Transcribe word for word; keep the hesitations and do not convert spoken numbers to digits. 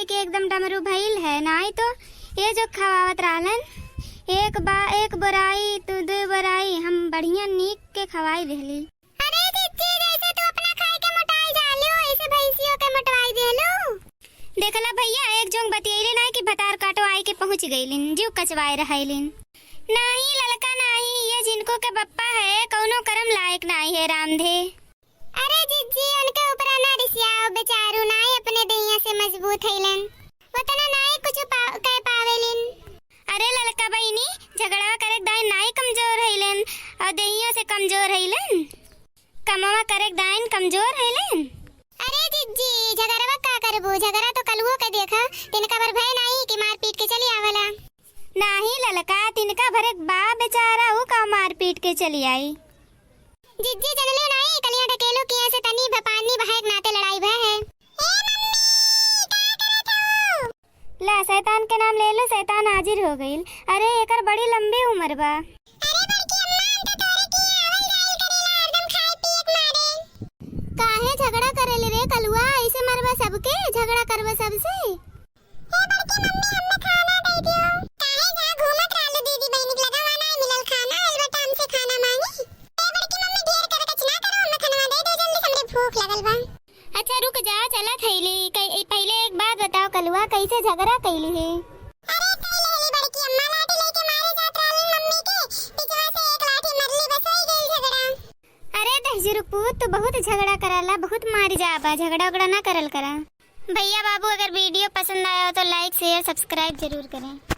के एकदम डमरू भइल है, नाई तो ये जो खवावत रहलन, एक बा-, एक बोराई, तू दो बोराई, हम बढ़िया नीक के खवाई देहली। अरे जिज्जी, जैसे तू अपना खाए के मोटाई जालू, ऐसे भैंसियों के मोटवाई देलू। देखला भैया, एक जोंग बतियैले ना कि भतार काटो आई के पहुँच गइलिन, जीव कचवाए रहैलिन। नाही ललका नाही, ये जिनको के बप्पा है, कौनो करम लायक नाही है रामधे। अरे जिज्जी, उनके ऊपर ना रिसियाओ, बेचारू नाई अपने देहिया से मजबूत हइलन, उतना नाई कुछ पा-, कह पावेलिन। अरे ललका बहिनी, झगड़वा करे दाई नाई कमजोर हइलन और देहिया से कमजोर हइलन, कमवा करे दाइन कमजोर हइलन। अरे जिज्जी, झगड़वा का करबू, झगड़ा तो कलुओ के देखा, तिनका भर भय नाई कि मार पीट के चली आवला। नाही ललका, तिनका भर एक बा बेचारा, ऊ का मार पीट के चली आई। जिज्जी जनले नाई, कलिया ढकेलो किया से तनी भपानी बहायक नाते लड़ाई भय है। ए मम्मी, का करत हो? ला, शैतान के नाम ले लो, शैतान हाजिर हो गइल। अरे, एकर बड़ी लंबी उम्र बा। अरे बड़की अम्मा, हम तो तोरे किया आवल जाइल करीला, हरदम खाए पिए के मारे। काहे झगड़ा करेले रे कलुआ, ऐसे मरबा सबके, झगड़ा करबा सबसे? हे बड़की मम्मी, हमें खाना दे दियो। काहे जा घूमत रहलू दीदी बहिनी के लगा, वहाँ नाई मिलल खाना, आइल बा टाइम से खाना मांगी। हे बड़की मम्मी, ढेर करकच ना करो, हमें खाना दे दो जल्दी से, हमरे भूख लगल बा। अच्छा रुक जा, चला थैली, कई-, पहले एक बात बताओ कलुआ, कैसे झगड़ा कैली है? अरे कई लेली बड़की अम्मा, लाठी लेके मारे जात रहली मम्मी के, पिछवा से एक लाठी मरली, बस होई गइल झगड़ा। अरे दहिजरू पूत, तू बहुत झगड़ा कराला, बहुत मारी जाबा, झगड़ा उगड़ा ना करल करा। भैया बाबू, अगर वीडियो पसंद आया हो तो like, share, subscribe जरूर करें।